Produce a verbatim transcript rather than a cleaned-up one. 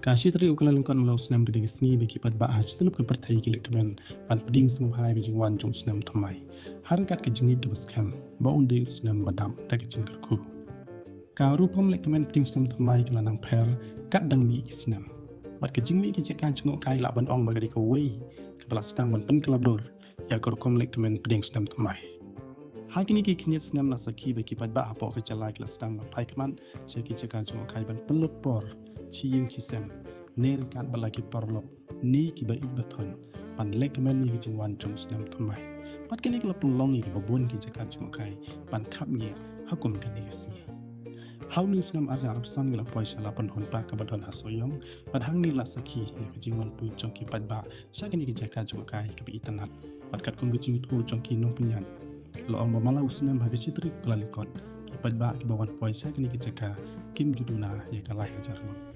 Ka shi tarik u Kyllalyngkot mynta u snem ka dei ka sngi ba ki paidbah ha shityllup ka pyrthei ki leh kmen ban pdiang sngewbha ïa ka jingwan jong u snem thymmai, ha ryngkat ka jingngeit kaba skhem ba un dei u snem ba dap da ka jingkyrkhu. Ka rukom leh kmen pdiang snem thymmai ka la nang pher kat dang mih ki snem, bad ka jingmih ki jaka jngohkai lah ban ong ba ka dei kawei kaba la sdang ban pynkylla dur ïa ka rukom leh kmen pdiang snem thymmai. Ha kine ki khyndiat snem la sakhi ba ki paidbah hapoh ka jylla ki la sdang ban phai khmat sha ki jaka jngohkai ban pynlut por shi ïing shi sem, ne ryngkat bad la ki paralok ne kiba ïeit ba thoh, ban leh kmen ïa ka jingwan jong u snem thymmai. Bad kane ka la pynlong ïa kiba bun ki jaka jngohkai ban khapngiah ha kum kane ka sngi. Ha une u snem ar hajar arphew san ka la poi sha la pynhun park kaba don ha Sohiong, bad hangne la sakhi ïa ka jingwan tuid jong ki paidbah sha kine ki jaka jngohkai kaba itynnad. Bad katkum ka jingïathuh jong ki nongpynïaid, la ong ba man la u snem ha ka shi tarik u Kyllalyngkot, ki paidbah kiba wan poi sha kine ki jaka kim ju duna ïa ka lai hajar ngut.